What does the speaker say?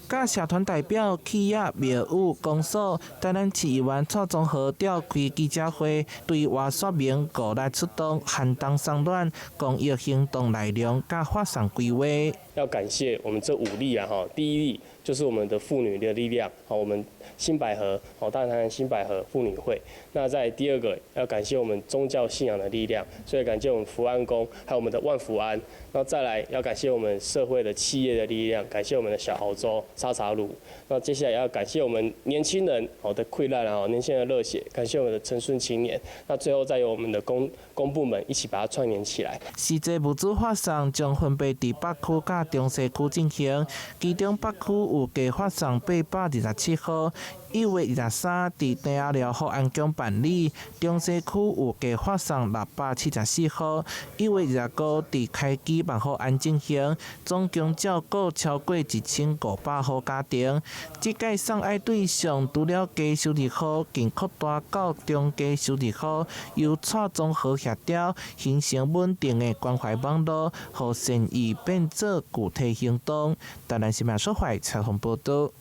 佮社團代表、企業、廟宇、公所，台南市議員蔡宗和召開記者會，對外說明五力出動、寒冬送暖、公益行動內容佮發送規劃。要感謝我們這五力啊！哈，第一力就是我們的婦女的力量，好，我們新百合，好，大台南新百合婦女會。那在第二個要感謝我們宗教信仰的力量，所以感謝我們福安宮，還有我們的萬福庵。那再來要感謝我們社會的企業的力量，感謝我們的小豪洲沙茶爐。那接下來要感謝我們年輕人好的潰爛啊，年輕人的熱血，感謝我們的陳順青年。那最後再由我們的公部門一起把它串聯起來。實際物資發送將分別佇北區佮中西區進行，其中北區有計發送827戶，1月23佇鄭仔寮福安宮辦理；中西區有計發送674戶，1月25佇開基萬福庵進行，總共照顧超過1500戶家庭。這屆送愛對象除了低收入戶，更擴大到中低收入戶，由蔡宗和協調，形成穩定的關懷網路，予善意變做具體行動。台南新聞說懷採訪報導。